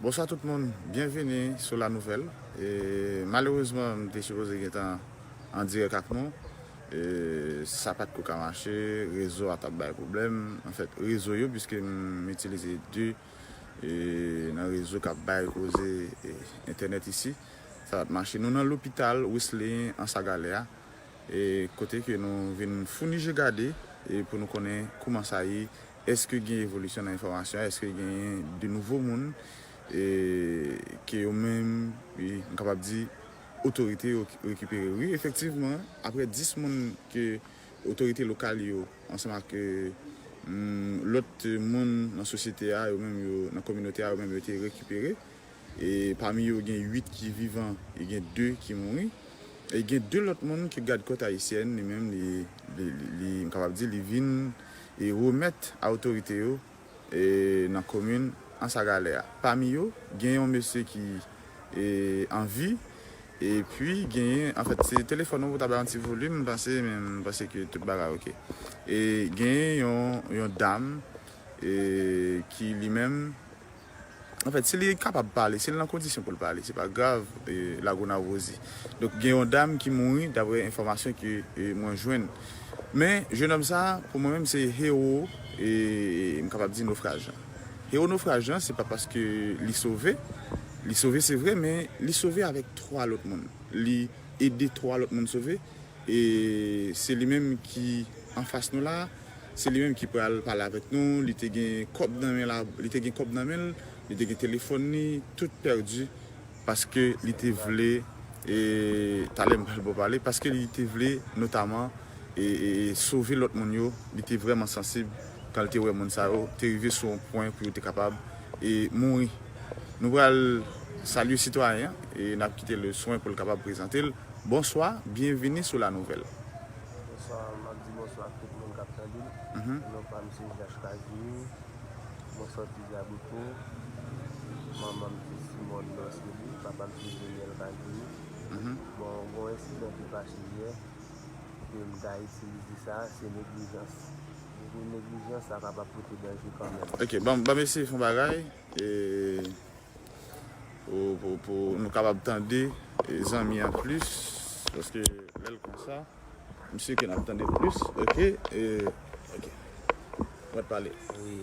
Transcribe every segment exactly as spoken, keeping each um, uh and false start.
Bonswa tout moun, byenvini sou La Nouvelle. E, malerezman, m te sipoze gentan an dirèk ak nou. E, sa pa t ko ka mache, rezo a t ap bay pwoblèm. Anfèt, rezo yo, piske m itilize de, e, nan rezo k ap bay koze, e, entènèt isi, sa pa t mache. Nou nan lopital Wesley Anse à Galère a, e, kote ke nou vin founi je gade, e, pou nou konnen kouman sa ye, èske gen evolisyon nan enfòmasyon, èske genyen de nouvo moun, e, ke yo menm, e, m kapab di, otorite yo rekipere. Wi, efektivman, apre dis moun ke otorite lokal yo, ansanm ak, e, mm, lòt moun nan sosyete a, yo menm yo, nan kominote a, yo menm yo te rekipere. E pami yo, gen uit ki vivan e gen de ki mouri. E gen de lòt moun ke Gad Kòt Ayisyèn, li menm, li, li, li, li, m kapab di, li vin e remèt a otorite yo, e nan komin Anse à Galère a. Pami yo, gen yon mesye ki, e, an vi, epi genyen, anfèt, se telefòn ou ta bay yon ti volim, m panse, men m panse ke tout bagay oke. E genyen yon, yon dam, e, ki li menm, anfèt, si li kapab pale, si li nan kondisyon pou l pale, se pa grav, e, Lagonav Rosie. Donk, gen yon dam ki mouri, daprè enfòmasyon ke, e, mwen jwenn. Men, jenòm sa a, pou mwen menm, se ewo, e, m kapab di nofraj lan. Ewo nofraj lan, se pa paske li sove. Li sove, se vre, men li sove avèk twa lòt moun. Li ede twa lòt moun sove. E se li menm ki anfas nou la. Se li menm ki pral pale avèk nou. Li te gen kòb nan men la, li te gen kòb nan men l, li te gen telefòn li, tout pèdi. Paske li te vle, e talè m pral ba w pale, paske li te vle notaman, e, e, e sove lòt moun yo, li te vrèman sansib kan l te wè moun sa yo te rive sou yon pwen pou yo te kapab, e mouri. Nou pral salye sitwayen an, e n ap kite l swen pou l kapab prezante l. Bonswa, byenvini sou La Nouvelle. Bonswa, m ap di bonswa ak tout moun k ap tande m. Mhm. Non pa m se Jach Kazimi. Mwen sòti Jaboutmo. Manman m se Simone Dorcely, papa m se Jeniel Kazimi. Mhm. Bon, gen yon ensidan ki pase yè, ke m ta itilize sa, se neglijans. Depi w neglijans, sa kapab pote danje kanmenm. Ok, ban, ban m eseye fè yon bagay, e, pou, pou, pou nou kapab tande, e, zanmi an plis, paske lè l konsa, m si ke n ap tande l plis. Ok, e, ok. Mwen pale. Wi.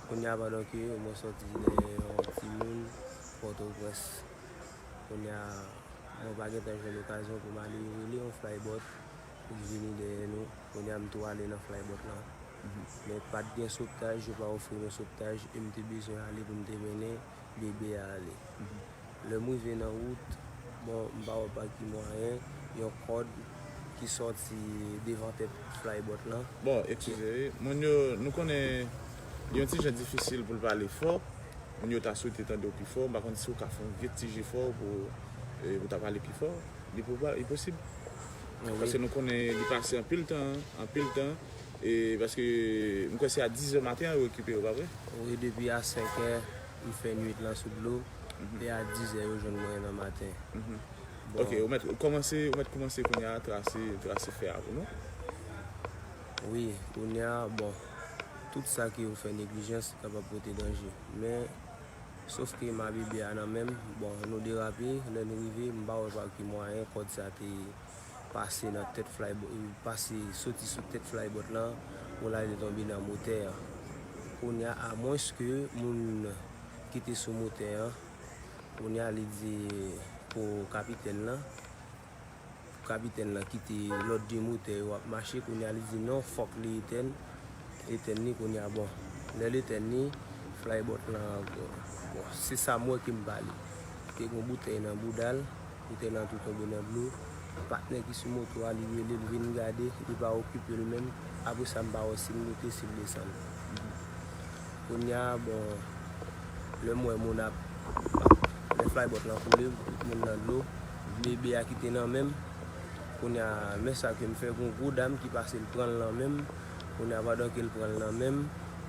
Kounye a, pandan ke mwen sòti dèyè yon timoun Pòtoprens, kounye a, mwen pa gentan jwenn okazyon pou m ale rele yon flybot pou l vini dèyè nou. Kounye a, m tou ale nan flybot lan. Mhm. Men pa t gen sovtaj, yo pa ofri nou sovtaj, e m te bezwen ale pou m te mennen bebe a ale. Mhm. Lè m rive nan wout, bon, m pa wè pa ki mwayen, yon kòd ki sòti devan tèt flybot lan. Bon, eskize, wi. Moun yo, nou konnen li yon ti jan difisil pou l pale fò. Moun yo ta swete tande w pi fò. M pa konn si w ka fè yon vye ti jefò pou, e, pou ta pale pi fò. Li pou pa, li posib. Wi. Paske nou konnen li pase anpil tan, anpil tan. E paske m kwè se a dizè maten an yo rekipere w, pa vre? Wi, depi a senkè, m fè nwit lan sou dlo. Mhm. E a dizè yo jwenn mwen nan maten. Mhm. Bon. Ok, ou mèt kòmanse, ou mèt kòmanse kounye a trase, trase fè a pou nou. Wi, kounye a, bon, tout sa ke ou fè neglijans kapab pote danje. Men, sof ke m a bebe a nan men m, bon, nou derape, lè nou rive, m pa wè pa ki mwayen kòd sa te pase nan tèt flybot, pase soti sou tèt flybot lan, pou l ale tonbe nan motè a. Kounye a, amwenske moun ki te sou motè an, kounye a li di pou kapitèn lan, pou kapitèn lan kite lòd de motè yo ap mache, kounye a li di non, fòk li etèn, etèn li kounye a, bon, lè l etèn li, flybot lan, bon, se sa m wè ke m pale. Te gen yon boutèy nan bouda l, boutèy lan tou tonbe nan dlo. Patnè ki sou moto a, li rele l vin gade, li pa okipe l menm. Apre sa, m pa wè si l moute, si l desann. Kounye a, bon, lè m wè moun ap, lè flybot lan koule, tout moun nan dlo, bebe a kite nan men m. Kounye a, men sa ke m fè, gen yon gwo dam ki pase, l pran l nan men m. Kounye a, pandan ke l pran l nan men m,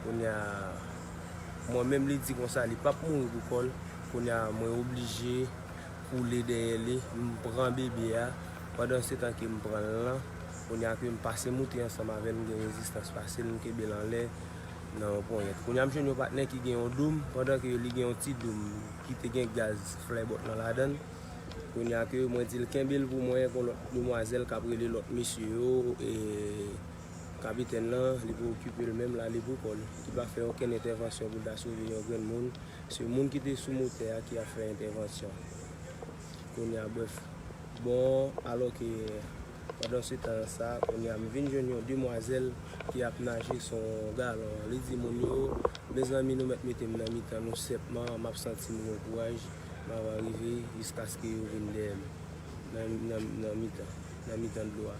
kounye a, mwen menm, li di konsa, li p ap mouri pou kò l. Kounye a, mwen oblije koule dèyè li, m pran bebe a. Pandan se tan ke m pran l lan, kounye a ke m pase moute ansanm avè l, m gen rezistans fasil, m kenbe l anlè. nan yon ponyèt. Kounye a m jwenn yon patnè ki gen yon doum, pandan ke li gen yon ti doum ki te gen gaz flèbòt lan ladan l. Kounye a ke mwen di l kenbe l pou mwen, gon lòt demwazèl k ap rele lòt mesye yo, e kapitèn lan, li pou okipe l menm la, li pou kò l. Li pa fè okenn entèvansyon pou l ta sove yon grenn moun. Se moun ki te sou motè a ki ap fè entèvansyon. Kounye a, brèf. Bon, alò ke pandan se tan sa, kounye a m vin jwenn yon demwazèl ki ap naje sou yon galon. Li di moun yo, mezanmi, nou mèt mete m nan mitan nou sèpman, m ap santi m gen kouraj, m ap rive jiskaske yo vin dèyè m nan, nan, nan mitan, nan mitan dlo a.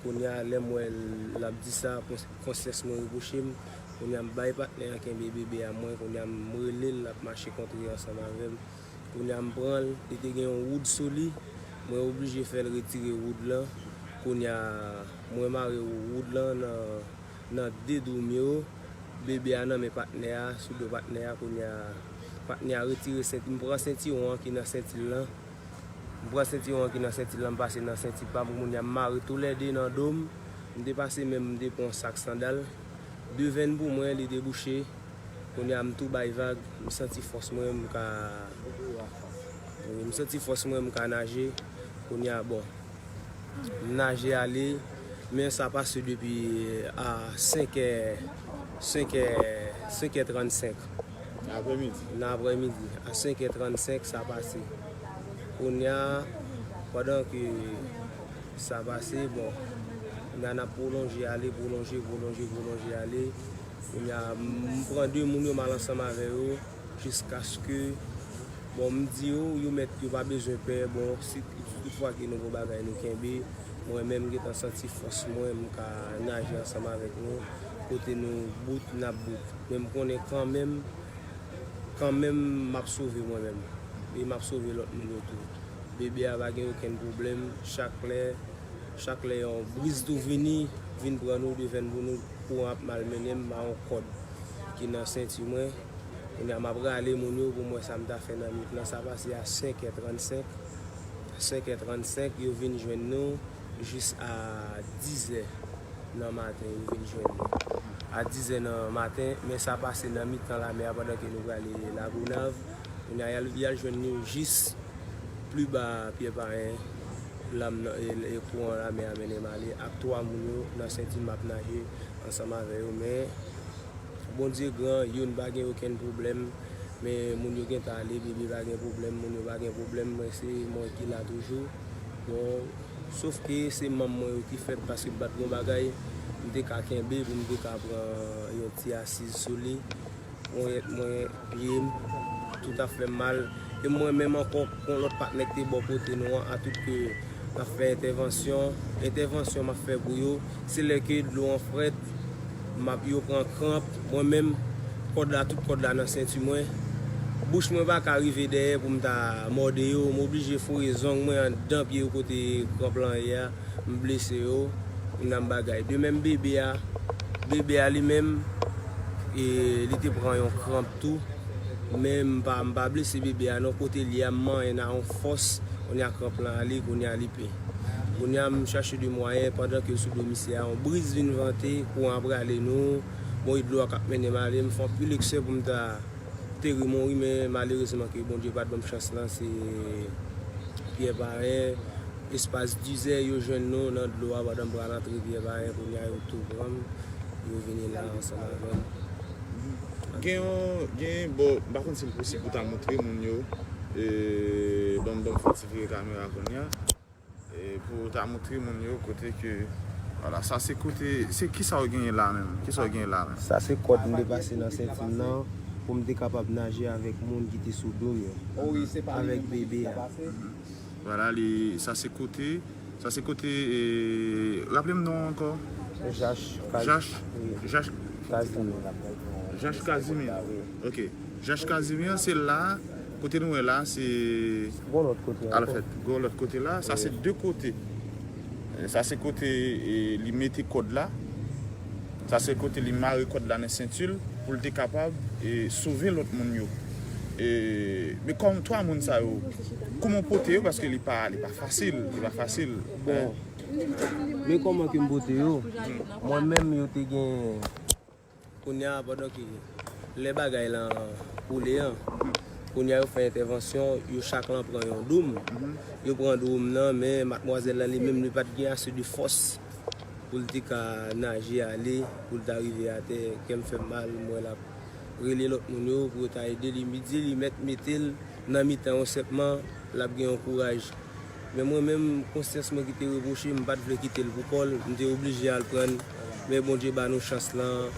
Kounye a, lè m wè l ap di sa, kons-, konsyans mwen repwoche m. Kounye a, m bay patnè a kenbe bebe a mwen. Kounye a, m rele l, l ap mache kontre ansanm avè m. Kounye a, m pran l, li te gen yon woud sou li. Mwen oblije fè l retire woud lan. Kounye a, mwen mare woud lan nan, nan de doum yo. Bebe a nan men patnè a, sou do patnè a. Kounye a, patnè a retire senti, m pran sentiwon an ki nan senti l lan. M pran sentiwon an ki nan senti l lan, m pase nan senti pa m. Kounye a, m mare toulède nan do m. M te pase men m, m te pran yon sak sandal. De venn pou mwen, li debouche. Kounye a, m tou bay vag, m santi fòs mwen, m ka, wi, m santi fòs mwen, m ka naje. Kounye a, bon, m naje ale, men sa pase depi a senk è, senk è, senk è trannsenk. Aprèmidi. Nan aprèmidi, a senk è trannsenk, sa pase. Kounye a, pandan ke sa pase, bon, kounye a n ap pwolonje ale, pwolonje, pwolonje, pwolonje ale. Kounye a, m pran de moun yo, m al ansanm avè yo, jiskaske, bon, m di yo, yo mèt, yo pa bezwen pè, bon, si toutfwa ke nou gon bagay nou kenbe, mwen menm, m gentan santi fòs mwen, m ka naje ansanm avèk nou, kote nou bout, n ap bout. Men m konnen kanmenm, kanmenm, m ap sove mwen menm, e m ap sove lòt moun yo tou. Bebe a pa gen okenn pwoblèm, chak lè, chak lè yon briz tou vini, vin pran nou, de venn pou nou, kouran ap malmennen m a yon kòd ki nan senti mwen. Kounye a, m ap rale moun yo pou m wè sa m ta fè nan nwit lan. Sa pase a senk è trannsenk. Senk è trannsenk, yo vin jwenn nou jis a diz è nan maten, yo vin jwenn nou. A diz è nan maten, men sa pase nan mitan lamè a pandan ke nou prale Lagonav. Kounye a, y al, y al jwenn nou jis pli ba Pyè Payen, lanm nan, e, e kouran lamè a mennen m ale ak twa moun yo nan senti m ap naje ansanm avè yo, men Bondye gran, youn pa gen okenn pwoblèm, men moun yo gentan ale, bebe pa gen pwoblèm, moun yo pa gen pwoblèm, mwen se mwen ki la toujou. Bon, sof ke se manm mwen yo ki fèb paske m pa t gon bagay, m te ka kenbe pou m te ka pran yon ti asiz sou li. Ponyèt mwen, pye m, tout ap fè m mal. E mwen menm ankò, gon lòt patnè ki te bò kote nou an, atout ke n ap fè entèvansyon. Entèvansyon m ap fè pou yo, se lè ke dlo an frèt, m ap, yo pran kranp. Mwen menm, kòd la, tout kòd la nan senti mwen. Bouch mwen pa ka rive dèyè pou m ta mòde yo. M oblije foure zong mwen anndan pye yo kote kranp lan ye a. M blese yo, m nan bagay. De menm bebe a, bebe a li menm, e, li te pran yon kranp tou. Men m pa, m pa blese bebe a non, kote li a, m manyen nan yon fòs, kounye a kranp lan ale, kounye a li pen. Kounye a m chache de mwayen, pandan ke l sou do misye a, yon briz vin vante, kouran ap rale nou, bon, e dlo a k ap mennen m ale, m fè anpil eksè pou m ta te ri mouri, men malerezman ke Bondye pa t ban m chans lan, se Pyè Payen, espas diz è, yo jwenn nou nan dlo a pandan m pral antre Pyè Payen, kounye a yo tou pran m, yo vini la ansanm avè m. Gen yon, gen, bon, m pa konn si l posib pou ta montre moun yo, e, ban m, ban m fè ti vire kamera kounye a. E pou w ta montre moun yo kote ke, vwala, sa se kote, se kisa w genyen la menm? Kisa w genyen la menm? Sa se kòd m te pase nan senti m nan pou m te kapab naje avèk moun ki te sou do m yo. Avèk bebe a. Vwala, li, sa se kote, sa se kote, e, raple m non ankò? Jach Kaz-, Jach, wi. Jach Kazimir. Jach Kazimir. Wi. Ok. Jach Kazimir, se la, kote nou wè la, se Gon lòt kote ankò. Alfèt, gon lòt kote la, sa se de kote. E, sa se kote, e, li mete kòd la. Sa se kote li mare kòd la nan senti l pou l te kapab, e, sove lòt moun yo. E, men kòm twa moun sa yo, kòman w pote yo? Paske li pa, li pa fasil, li pa fasil. Bon, men kòman ke m pote yo? Mwen menm, yo te gen Kounye a, pandan ke lè bagay lan koule an, kounye a yo fè entèvansyon, yo chak lan pran yon doum. Yo pran doum nan, men madmwazèl la li menm li pa t gen ase de fòs pou l te ka naje ale, pou l ta rive atè. Kè m fè m mal, m wè l ap rele lòt moun yo pou yo ta ede li. M di li mèt mete l nan mitan yon sèpman, l ap gen yon kouraj. Men mwen menm, konsyans mwen ki te repwoche m, m pa t vle kite l pou kò l, m te oblije al pran l. Men Bondye ba nou chans lan,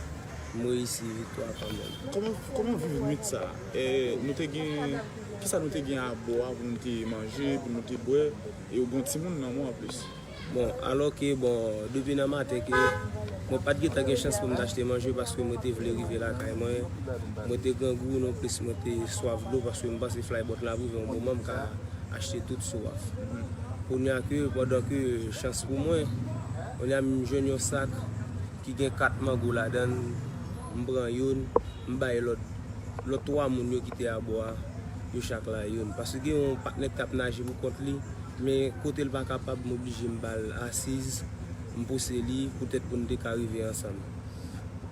m reyisi viktwa kanmenm. Kòman, kòman w viv nwit sa a? E, nou te gen, kisa nou te gen abò a pou nou te manje, pou nou te bwè, e ou gen yon timoun nan men w anplis? Bon, alò ke, bon, depi nan maten ke mwen pa t gentan gen chans pou m t achte manje paske mwen te vle rive lakay mwen. Mwen te grangou nonplis, mwen te swaf dlo paske m panse flybot la ap rive yon moman m ka achte tout swaf. Kounye a ke, pandan ke chans pou mwen, kounye a m jwenn yon sak ki gen kat mango ladan l, m pran youn, m bay lòt, lòt twa moun yo ki te abò a, yo chak la youn. Paske gen yon patnè k t ap naje pou kont li, men kote l pa kapab, m oblije m ba l asiz, m pouse li, poutèt pou n te ka rive ansanm.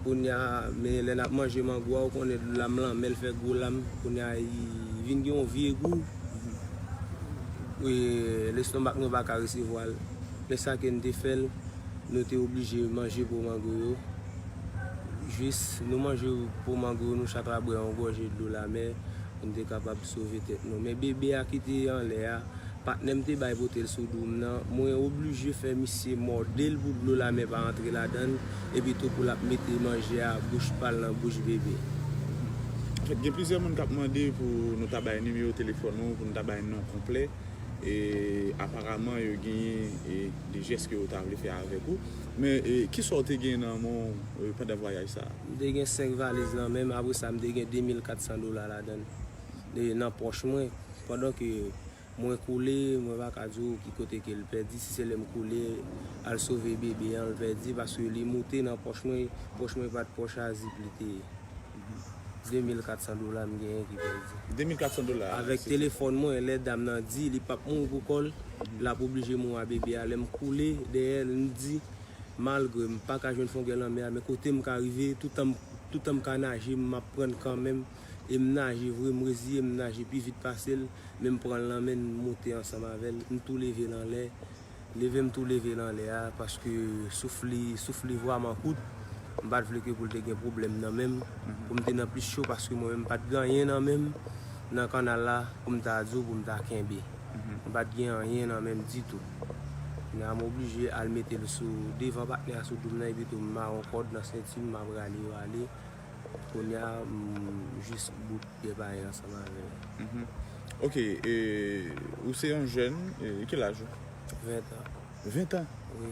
Kounye a, men lè n ap manje mango a, ou konnen lam lan, men l fè gwo lam, kounye a, li vin gen yon vye gou, e, lestomak mwen pa ka resevwa l. Men sa ke n te fè l, nou te oblije manje po mango yo. Jis nou manje po mango yo, nou chak la bwè yon gòje dlo lamè pou n te kapab sove tèt nou. Men bebe a ki te anlè a, patnè m te bay pote l sou do m nan, mwen oblije fè misye mòde l pou dlo lamè pa antre ladan l, epi tou pou l ap mete manje a bouch pa l nan bouch bebe. Anfèt, gen plizyè moun k ap mande pou nou ta bay nimewo telefòn ou, pou nou ta bay non konplè. E aparaman, yo genyen, e, de jès ke yo ta vle fè avèk ou. Men, e, kisa w te gen nan men w, e, pandan vwayaj sa a? M te gen senk valiz nan men m, apre sa, m te gen de mil kat san dola ladan l, e, nan pòch mwen. Pandan ke mwen koule, mwen pa ka di w ki kote ke l pèdi, si se lè m koule, al sove bebe an, l pèdi, paske li moute nan pòch mwen, pòch mwen pa t pòch a zip li te ye. De mil kat san dola m genyen ki pèdi. De mil kat san dola. Avèk telefòn mwen, lè dam nan di li p ap mouri pou kò l, l ap oblije mouri a bebe a. Lè m koule dèyè l, m di, malgre m pa ka jwenn fon gèl nan mè a, men kote m ka rive, toutan m, toutan m ka naje, m ap pran l kanmenm. E m naje vre, m reziye m naje pi vit pase l, men m pran l nan men l, m moute ansanm avè l, m tou leve l anlè. Leve m tou leve l anlè a, paske souf li, souf li vrèman kout. M pa t vle ke pou l te gen pwoblèm nan men m, pou m te nan plis cho, paske mwen menm m pa t gen anyen nan men m nan kannal la pou m ta di w pou m ta kenbe. M pa t gen anyen nan men m ditou. Kounye a m oblije al mete l sou devan patnè a sou do m nan, epi tou m mare yon kòd nan senti m, m ap rale yo ale. Kounye a, m jis bout gen bagay ansanm avè l. Mhm. Ok, e, ou se yon jèn, e, ki laj ou? Ven an. Ven an? Wi.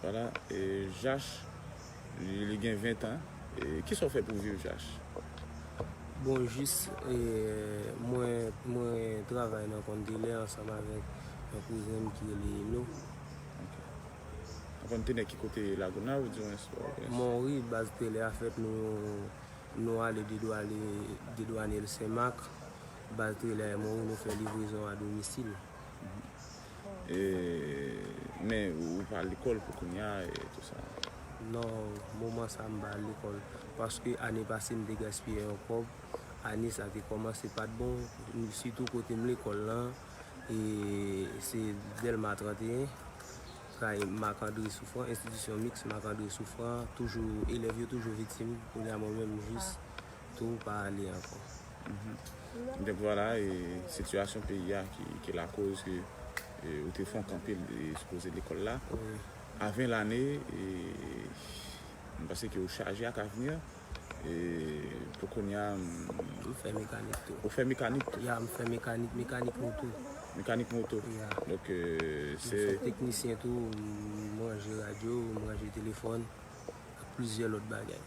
Vwala, e, Jach, li, li gen ven an. E, kisa w fè pou viv, Jach? Bon, jis, e, mwen, mwen travay nan kontelè ansanm avèk yon kouzen m ki rele Eno. Ok. Nan kontenè ki kote Lagonav, Divens, Pòtoprens? Monri, baz telè a fèt, nou, nou ale dedwane, dedwane l Senmak. Baz telè a Monri, nou fè livrezon a domisil. E, men ou pa al lekòl pou kounye a e tou sa? Non, moman sa m pa al lekòl. Paske ane pase m te gaspiye yon kòb. Ane sa te kòmanse pa t bon, sitou kote m lekòl lan. E se Dèlma trannteyen, kay Marc André Souffrant, enstitisyon miks Marc André Souffrant, toujou, elèv yo toujou viktim, kounye a mwen menm jis tou pa ale ankò. Mhm. Donk vwala, e sitiyasyon peyi a ki, ki lakoz ke, e, ou te fè yon kanpe, e, sou koze lekòl la. Wi. A ven lane, e, m panse ke ou chaje ak avni an. E pou kounye a, m... M fè mekanik tou. Ou fè mekanik tou? Ya, m fè mekanik, mekanik moto. Mekanik moto? Ya. Donk, e, se... M fè teknisyen tou, m ranje radyo, m ranje telefòn, ak plizyè lòt bagay.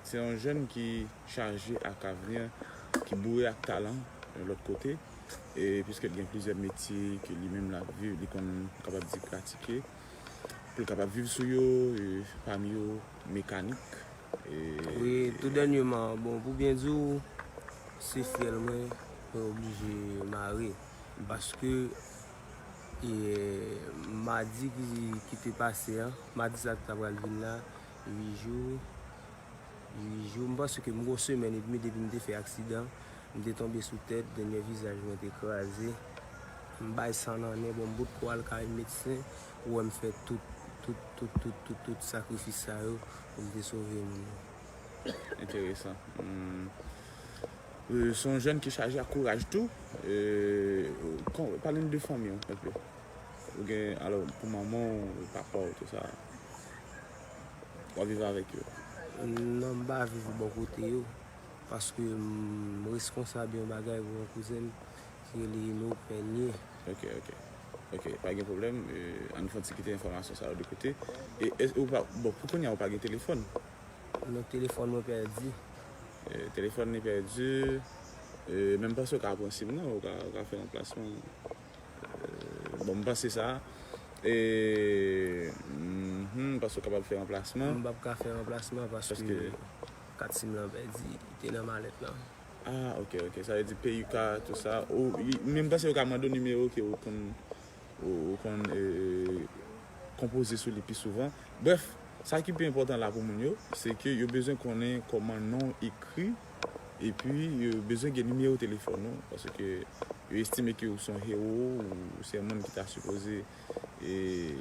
Se yon jèn ki chaje ak avni, ki boure ak talan, yon lòt kote. E piske l gen plizyè metye ke li menm l ap viv, li konn, m kapab di, pratike. Pou l kapab viv sou yo, e pami yo, mekanik. E... Wi, tou dènyèman, bon, pou byen di w, se fyèl mwen, mwen oblije mare. Paske, e, madi ki, ki te pase an, madi sa ki ta pral vin la, uit jou, uit jou. M panse ke m gen yon semèn edmi depi m te fè aksidan. M te tonbe sou tèt, dènye vizaj mwen te kraze. M bay san nan nen, bon, m bout kou al kay medsen. Ou wè m fè tout, tout, tout, tout, tout, tout sakrifis sa yo pou m te sove moun yo. Enteresan. Hmm. Euh, se yon jèn ki chaje ak kouraj tou. Euh, kon- pale n de fanmi w enpe. Ou gen, alò, pou manman w, papa w, tout sa. W ap viv avèk yo. Non, m pa viv bò kote yo. Paske m reskonsab yon bagay pou yon kouzen m ki rele Eno Pènye. Ok, ok. Ok, pa gen pwoblèm. Euh, ann fè yon ti kite enfòmasyon sa yo de kote. E, e ou pa, bon, pou kounye a, ou pa gen telefòn? Non, telefòn mwen pèdi. Eh, telefòn li pèdi. Eh, men m panse w ka pran sim nan, ou ka, ou ka fè ranplasman. Eh, bon, m panse sa. Eh, mhm, m panse w kapab fè ranplasman. M p ap ka fè ranplasman paske Paske- kat sim lan pèdi, li te nan malèt lan. Ah, ok, ok. Sa vle di P U K, tout sa. Ou, men m panse yo ka mande w nimewo ke ou konn, ou, ou konn, eh, konpoze sou li pi souvan. Brèf, sa ki pi enpòtan la pou moun yo, se ke yo bezwen konnen kòman non w ekri, epi yo bezwen gen nimewo telefòn ou, paske yo estime ke ou se yon hewo, ou se yon moun ki ta sipoze, eh,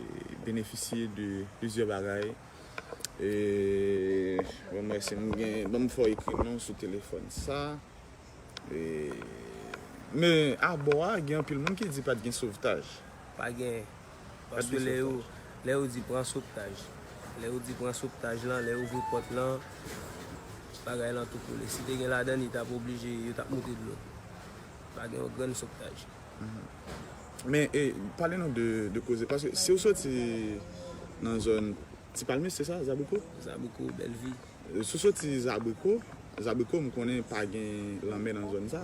benefisye de plizyè bagay. E, ban m wè si m gen, ban m fè w ekri non sou telefòn sa. E, men, abò a, gen anpil moun ki di pa t gen sovtaj. Pa gen. Paske lè yo, lè yo di pran sovtaj. Lè yo di pran sovtaj lan, lè yo ouvri pòt lan, bagay lan tou koule. Si te gen ladan, li t ap oblije, yo t ap moute dlo. Pa gen yon grenn sovtaj. Men, e, pale nou de, de koze, paske si w soti nan zòn Ti Palmis, se sa, Zabriko? Zabriko, Bèlvi. Si w soti Zabriko, Zabriko, m konnen pa gen lanmè nan zòn sa.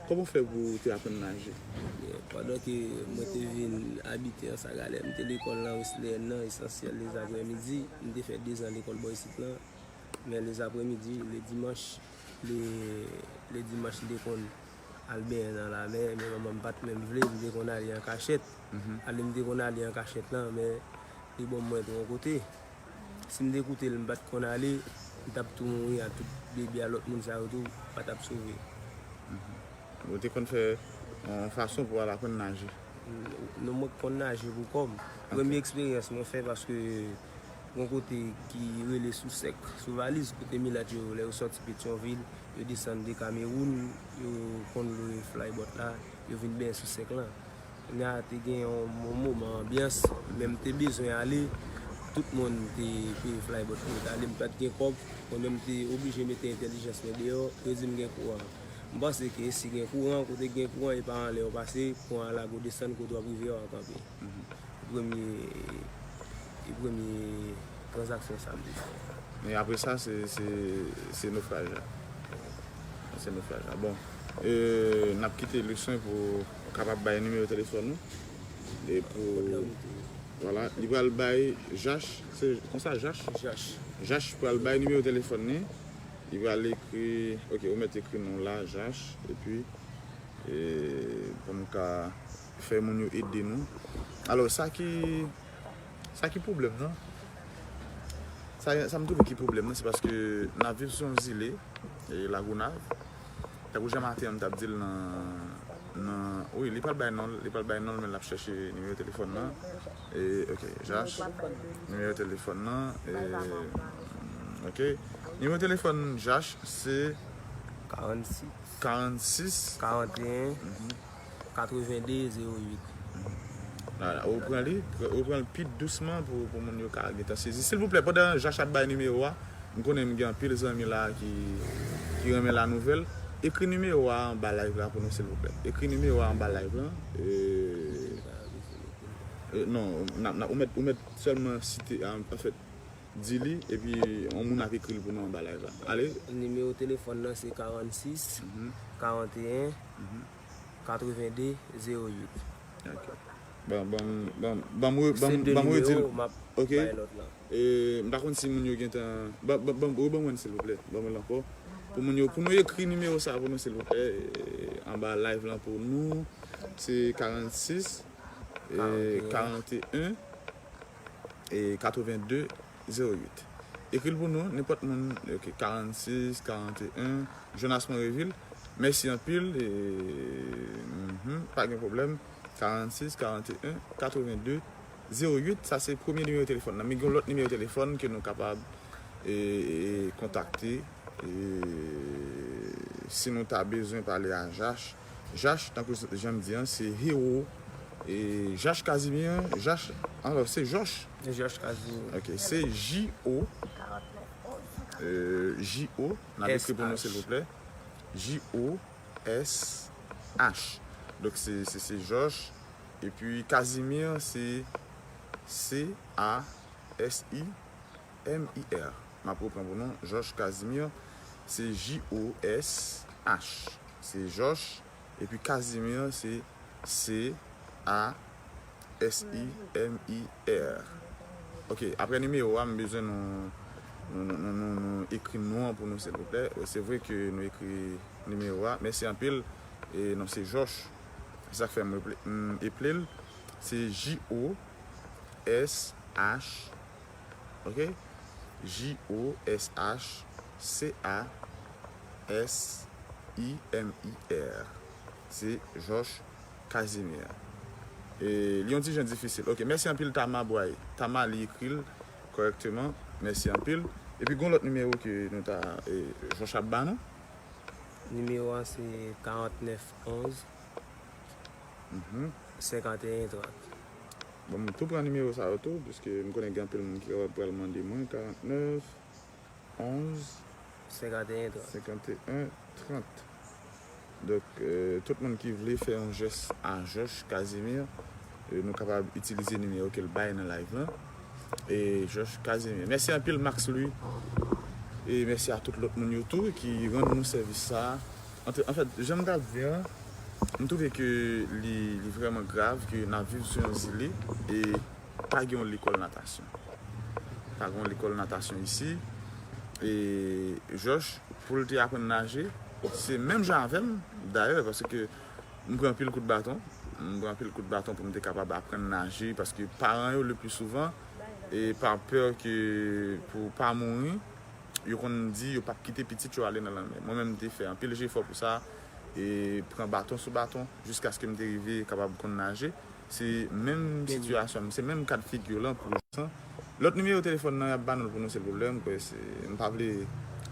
Kòman w fè pou w te aprann naje? Pandan ke mwen te vin abite Anse à Galets, m te lekòl nan Wesleyèn nan, esansyèl lezaprèmidi. M te fè dezan lekòl bò isit lan. Men lezaprèmidi, le dimanch, le, le dimanch, m te konn al benyen nan lamè, men manman m pa t menm vle, m te konn ale an kachèt. Ale m te konn ale an kachèt lan, men li ban m mwen pou yon kote. Si m te koute l, m pa t konn ale, m t ap tou mouri a tout bebe a lòt moun sa yo tou pa t ap sove. Ou te konn fè yon fason pou w al aprann naje? Non, mwen konn naje pou kò m. Premye eksperyans mwen fè paske yon kote ki rele Sou Sèk, sou Valiz, kote milat yo, lè yo sòti Petyonvil, yo desann de Kamewoun, yo konn lwe flybòt la, yo vin benyen Sou Sèk lan. Kounye a te gen yon, yon moman anbyans, men m te bezwen ale, tout moun te peye flybòt pou yo t ale, m pa t gen kòb, mwen menm m te oblije mete entèlijans mwen deyò, yo di m gen kouran. M panse ke si gen kouran, kote gen kouran, e pa anlè w pase, kouran an lage w desann, kote w ap rive a w kanpe. Premye, e premye tranzaksyon sa m te fè. Men apre sa, se, se, se nofraj la. Se nofraj la. Bon, euh, n ap kite Luswen pou w kapab bay nimewo telefòn ou. E pou, vwala, li pral bay Jach, se konsa Jach? Jach. Jach pral bay nimewo telefòn li. Li pral ekri, ok, ou mèt ekri non la, Jach, epi, e, pou m ka fè moun yo ede nou. Alò, sa ki, sa ki pwoblèm nan? Sa, sa m twouve ki pwoblèm nan, se paske n ap viv sou yon zile, e, Lagonav. Tankou Jan Maten an, m t ap di l nan, nan, wi, li pral bay non l, li pral bay non l, men l ap chèche nimewo telefòn nan. E, ok, Jach, nimewo telefòn nan, e, ok. Nimewo telefòn Jach, se Karannsis. Karannsis. Karanteyen. Katrevende zewo uit. Vwala, ou pran li, ou pran l pi dousman pou, pou moun yo ka gentan sezi. Silvouplè, pandan Jach ap bay nimewo a, m konnen m gen anpil zanmi la ki, ki renmen lanouvèl. Ekri nimewo a anba live la pou nou, silvouplè. Ekri nimewo a anba live la. E, e, non, n ap, n ap, ou mèt, ou mèt sèlman site, an, anfèt, di li, epi yon moun ap ekri l pou nou anba live la. Ale. Nimewo telefòn nan se karannsis, karanteyen, katrevende, zewo uit. Ok. Bon, bon, bon, bon, mwen, bon, bon, mwen di l. M ap bay lòt la. E, m pa konn si moun yo gentan, bon, bon, bon, bon, bon, mwen, silvouplè. Bon, mwen ankò. Pou moun yo, pou nou ekri nimewo sa pou nou, silvouplè, e, anba live lan pou nou, se karannsis, e, karanteyen, e, katrevende, zewo uit. Ekri l pou nou, nenpòt moun. Ok, karannsis, karanteyen, Jonas Monrevil. Mèsi anpil. E, mhm, pa gen pwoblèm. Karannsis, karanteyen, katrevenndez, zewo uit. Sa se premye nimewo telefòn nan. Men gen yon lòt nimewo telefòn ke nou kapab, e, e, kontakte. E, si nou ta bezwen pale a Jach, Jach, tankou jan m di an, se Hero. E Jach Casimir, Jach, alò, se Jòch. Jòch Casimir. Ok, se J O, euh, J O, n ap ekri pou nou, silvouplè. J O S H. Donk, se, se, se Jòch. Epi Casimir, se C A S I M I R. M ap repran pou nou. Jòch Casimir, se J O S H. Se Jòch. Epi Casimir, se C A S I M I R. Ok, apre nimewo a, m bezwen nou, nou, nou, nou, nou, nou ekri non an pou nou, silvouplè. Se vre ke nou ekri nimewo a. Mèsi anpil. E non, se Jòch. Se sa k fè m eple-, m eple l. Se J O S H, ok? J O S H C A S I M I R. Se Jòch Casimir. E li yon ti jan difisil. Ok, mèsi anpil Tama Bway. Tama li ekri l kòrèkteman. Mèsi anpil. Epi gon lòt nimewo ke nou ta, e, Jòch ap ba nou. Nimewo an se karantnèf onz, mhm, senkanteyen trant. Bon, m tou pran nimewo sa yo tou, piske m konnen gen anpil moun ki pral mande mwen, karantnèf onz, senkanteyen trant. Senkanteyen trant. Donk, euh, tout moun ki vle fè yon jès a Jòch Casimir, euh, nou kapab itilize nimewo ke l bay nan live lan. E Jòch Casimir. Mèsi anpil, Max Louis. E mèsi a tout lòt moun yo tou ki rann nou sèvis sa a. An, anfèt, jan m t ap di an, m twouve ke li, li vrèman grav ke n ap viv sou yon zile e pa gen yon lekòl natasyon. Pa gen yon lekòl natasyon isi. E Jòch, pou l te aprann naje, se menm jan avè m, dayè, paske m pran anpil kout baton. M pran anpil kout baton pou m te kapab aprann naje, paske paran yo, le pli souvan, e pa pè ke pou pa mouri, yo konn di yo p ap kite pitit yo ale nan lanmè. Mwen menm, m te fè anpil jefò pou sa, e pran baton sou baton, jiskaske m te rive kapab konn naje. Se menm sitiyasyon, se menm kad figi lan pou Jòch. Lòt nimewo telefòn nan, y ap ba nou l pou nou, silvouplè. M kwè se, m pa vle.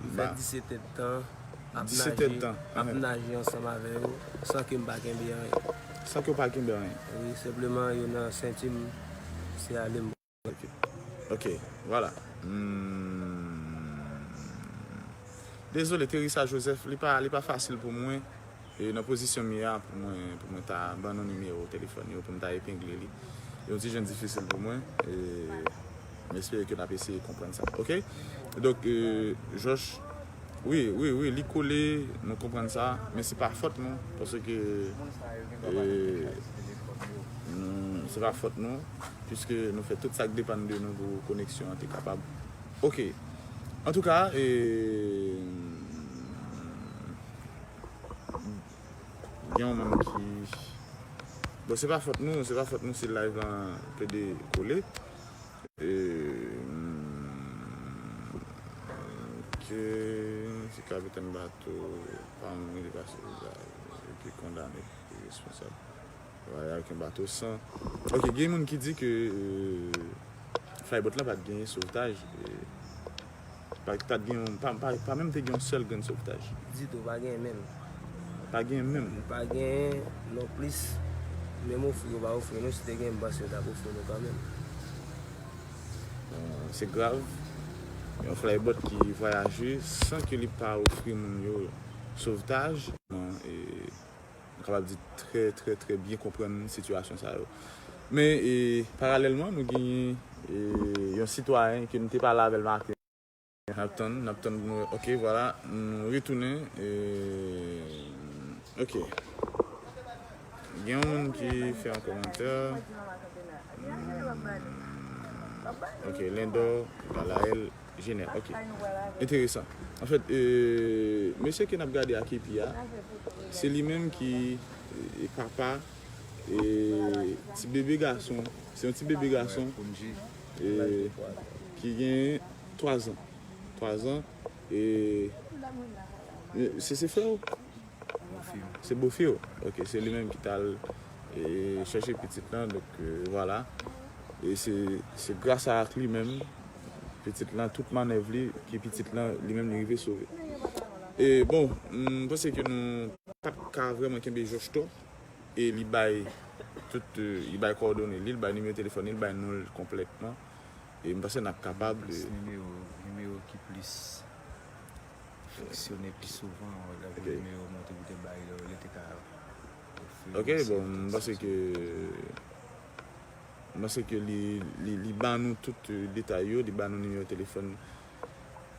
M fè disèt èdtan ap naje, ap naje ansanm avè yo, san ke m pa kenbe anyen. San ke w pa kenbe anyen. Wi, senpleman, yo nan senti m, se ale m. Ok. Ok, vwala. Hmm. Dezole, Teresa Joseph, li pa, li pa fasil pou mwen, e, nan pozisyon m ye a, pou mwen, pou mwen ta ban nou nimewo telefòn yo, pou m ta epengle li. Yon ti jan difisil pou mwen, e, m espere ke n ap eseye konprann sa. Ok? Donk, e, Jòch, wi, wi, wi, li kole, nou konprann sa, men se pa fòt nou, paske, e, nou, se pa fòt nou, piske nou fè tout sa k depann de nou pou koneksyon an te kapab. Ok. Antouka, e, gen yon moun ki, bon, se pa fòt nou, se pa fòt nou si live lan plede kole. E, hmm, ke si kapitèn bato pa mouri, li pa sovè, li te kondane, li responsab. Vwala, avèk yon bato san. Ok, gen moun ki di ke, euh, flybot lan pa t genyen sovtaj. E, pa, pa t gen, pa, pa, pa menm te gen yon sèl grenn sovtaj. Ditou, pa genyen menm. Pa genyen menm. Pa genyen non plis. Menm ofri yo pa ofri nou, si te gen, m panse yo t ap ofri nou kanmenm. Euh, se grav. Yon flybot ki vwayaje san ke li pa ofri moun yo sovtaj. E, nou kapab di trè, trè, trè byen konprann sitiyasyon sa yo. Men, e, paralèlman, nou genyen, e, yon sitwayen ke nou te pale avè l maten. N ap tann, n ap tann pou nou. Ok, vwala, nou retounen. E, ok. Gen yon moun ki fè yon kòmantè. Hmm. Ok, Lendor Galaël Jenè. Ok. Enteresan. Anfèt, e, mesye ke n ap gade ak epi a, se li menm ki, e, papa, e, ti bebe gason. Se yon ti bebe gason, e, ki gen twa zan. Twa zan. E, e se, se frè w? Se bofi w? Ok, se li menm ki t al, e, chèche pitit lan, donk, e, vwala. E se, se gras a ak li menm, pitit lan, tout mannèv li, ki pitit lan, li menm li rive sove. E bon, m panse ke nou pa t ka vrèman kenbe Jòch twòp, e li bay tout, e, li bay kowòdone li, li bay nimewo telefòn li, li bay non l konplètman. E m panse n ap kapab, e, nimewo, nimewo ki plis fonksyone pi souvan, lè pou nimewo monte pou te bay yo, li te ka ofri. Ok, bon, m panse ke, m panse ke li, li, li ba nou tout, e, detay yo, li ba nou nimewo telefòn,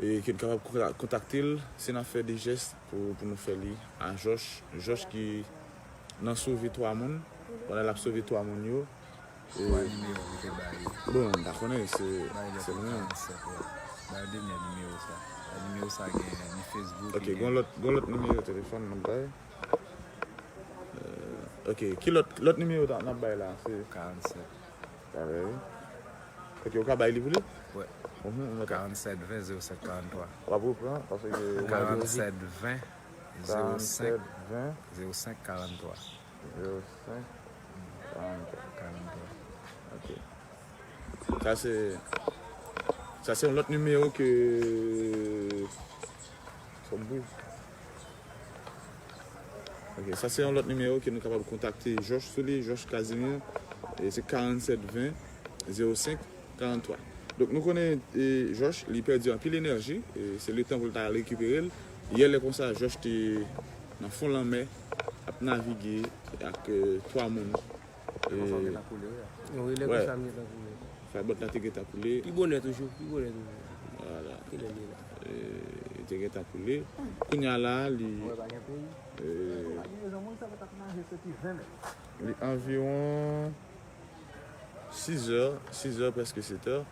e ke n kapab konta-, kontakte l si n ap fè de jès pou, pou nou fè li a Jòch. Jòch ki nan sove twa moun, pandan l ap sove twa moun yo. Twa nimewo ki te ba yo. Bon, m pa konnen, se, se nou menm. Bay dènye nimewo sa. Bay nimewo sa gen ni Facebook, ok, gen gon lòt, gon lòt nimewo telefòn n ap bay. E, ok, ki lòt, lòt nimewo ta, n ap bay la? Se karannsèt. Parèy. Ok, ou ka bay li pou li? Wi. Mhm, m mèt. Karannsèt ven zewo sèt karanntwa. W ap repran, paske karannsèt ven zewo senk, karannsèt ven zewo senk karanntwa. Zewo senk karanntwa. Karanntwa. Ok. Sa se, sa se yon lòt nimewo ke, fò m bouj. Ok, sa se yon lòt nimewo ke nou kapab kontakte Jòch sou li, Jòch Casimir. E se karannsèt ven zewo senk karanntwa. Donk, nou konnen, e, Jòch, li pèdi anpil enèji, e se letan pou l ta al rekipere l. Yè lè konsa, Jòch te nan fon lanmè, ap navige ak, e, twa moun. Wi, lè konsa m gentan koule. Flaybot la te gentan koule. Pi bonè toujou, pi bonè toujou. Vwala. Kilè li la? E, li te gentan koule. Kounye a la, li, e, li anviwon sizè, sizè, prèske setè.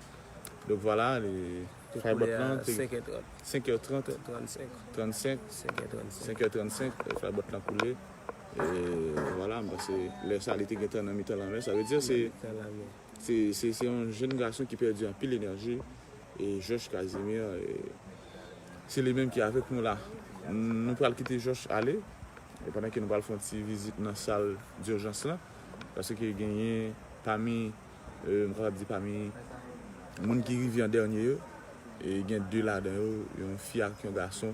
Donk vwala, li, flaybot lan te senk è trant. Senk è trant. Trannsenk. Trannsenk. Senk è trannsenk. Senk è trannsenk, flaybot lan koule. E vwala, m panse lè sa li te gentan nan mitan lanmè. Sa vle di se, se, se, se yon jèn gason ki pèdi anpil enèji. E Jòch Casimir, e se li menm ki avèk nou la. Nou pral kite Jòch ale. E pandan ke nou pral fè yon ti vizit nan sal dijans lan. Paske genyen pami, e, m kapab di pami moun ki rive an dènye yo, e gen de ladan yo, yon fi ak yon gason.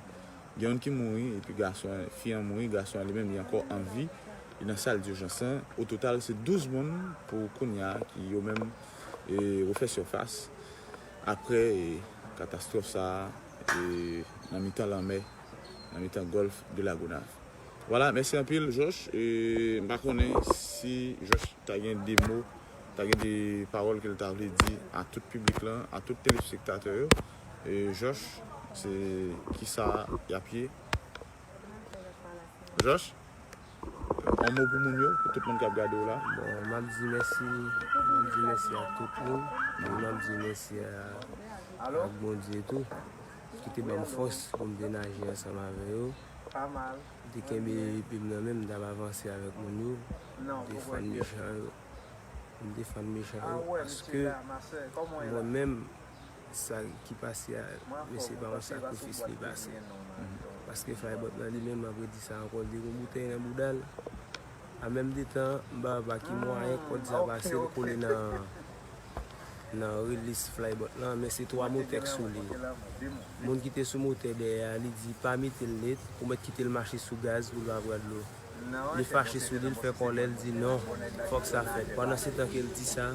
Gen youn ki mouri, epi gason an, fi an mouri, gason an li menm, li ankò an vi, li nan sal dijans lan. O total, se douz moun pou kounye a ki yo menm, e, refè sifas apre, e, katastwòf sa a, e, nan mitan lanmè, nan mitan gòlf de Lagonav. Vwala, mèsi anpil, Jòch. E, m pa konnen si Jòch ta gen de mo, ta gen de pawòl ke l ta vle di a tout piblik lan, a tout telespektatè yo. E, Jòch, se kisa y ap ye? Jòch, yon mo pou moun yo, pou tout moun k ap gade w la. Bon, m ap di mèsi, m ap di mèsi a tout moun. E m ap di mèsi a, ak Bondye tou, ki te ban m fòs pou m te naje ansanm avè yo. M te kenbe epi m nan men m, m t ap avanse avèk moun yo, m defann mechan yo. M defann mechan yo, paske mwen menm, sa ki pase a, men se pa yon sakrifis li pase. Paske Flaybot lan li menm, m ap redi sa ankò, l te gen yon boutèy nan bouda l. An menm de tan, m pa wè pa ki mwayen kòd sa pase, l kole nan, nan rilis Flaybot lan, men se twa motè k sou li. Moun ki te sou motè dèyè a, li di pa mete l net, ou mèt kite l mache sou gaz pou l pa pran dlo. Li fache sou li, l fè kòlè, l di non, fòk sa fèt. Pandan se tan ke l di sa,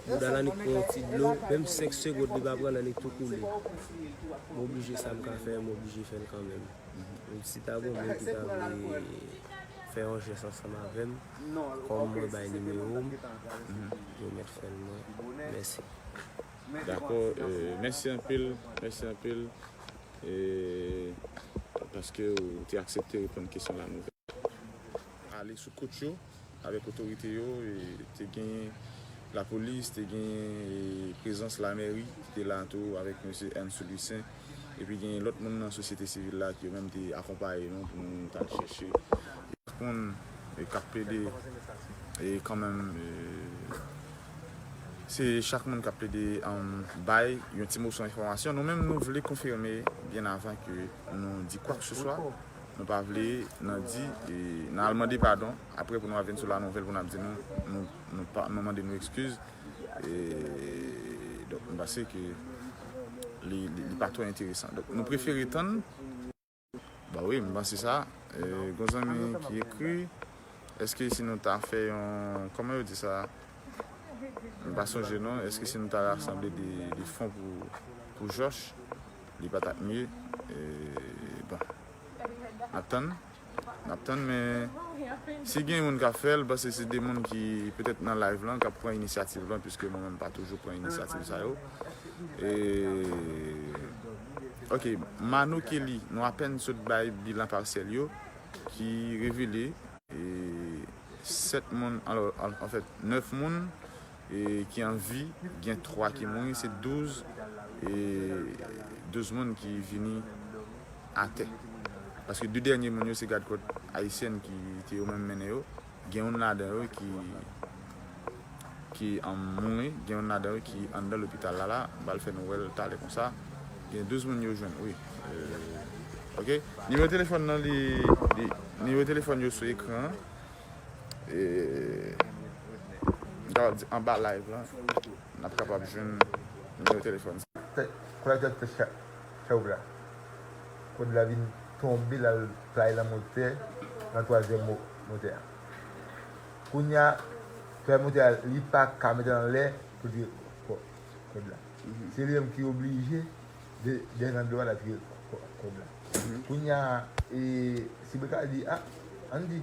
bouda l annik pran yon ti dlo, menm senk segond li pa pran l, annik tou koule. M oblije, sa m ka fè, m oblije fè l kanmenm. Si ta gen moun ki ta vle fè yon jès ansanm avè m, kòm mwen bay nimewo m, yo mèt fè l mwen. Mèsi. Dakò, e, mèsi anpil, mèsi anpil, e, paske ou te aksepte reponn kesyon la nou fè. Ale sou kout yo avèk otorite yo, e, te gen lapolis, te gen, e, prezans lamèri ki te la tou avèk mesye Ernst Louissaint, epi gen lòt moun nan sosyete sivil la ki yo menm te akonpaye nou pou nou t al chèche. Moun, e, k ap plede, e, kanmenm, e, Se chak moun k ap plede um, bay yon ti moso enfòmasyon. Nou menm, nou vle konfime byen avan ke nou di kwa ke se swa. Nou pa vle nan di, e, nan al mande padon. Apre, pou nou al vin sou la nouvèl, pou n ap di nou, nou, nou, pa, nou mande nou ekskiz. E, donk, m panse ke li, li, li pa twò enteresan. Donk, nou prefere tann. Ba wi, m panse sa. E, gon zanmi ki ekri, èske si nou ta fè yon, kòman yo di sa? M pa sonje non. Èske si nou ta rasanble de, de fon pou, pou Jòch, li pa t ap miye? E, bon, n ap tann. N ap tann, men si gen moun k ap fè l, m panse se de moun ki petèt nan live lan, k ap pran inisyativ lan, piske mwen menm pa toujou pran inisyativ sa yo. E, ok, Mano Kelly, nou apèn sot bay bilan pasyèl yo, ki revele, e, sèt moun, alò, an, anfèt, nèf moun, e, ki an vi, gen twa ki mouri, se douz, e, douz moun ki vini atè. Paske de dènye moun yo, se gad kòt ayisyèn ki te yo menm mennen yo. Gen youn ladan yo ki, ki, um, mouri, gen youn ladan yo ki anndan lopital la, la. M pral fè nou wè l talè konsa. Gen douz moun yo jwenn, wi. E, ok. Nimewo telefòn nan, li, li, nimewo telefòn yo sou ekran an. E, m kapab di anba live lan, n ap kapab jwenn nimewo telefòn sa. Kòlèktè tèt cha-, chawoup la. Kòd la vin tonbe, l al play nan motè, nan twazyèm mo-, motè a. Kounye a, twazyèm motè a, li pa ka mete l anlè pou l tire kò-, kòd la. Se li menm ki oblije de, desann dlo a, l al tire kò-, kòd la. Kounye a, e, Sibrika di, a, ann di,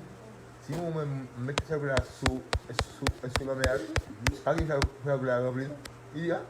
si mwen, mwen, m met chawoup la sou, sou, sou lanmè a, pa gen chawoup la ranpli, non? Li di, a,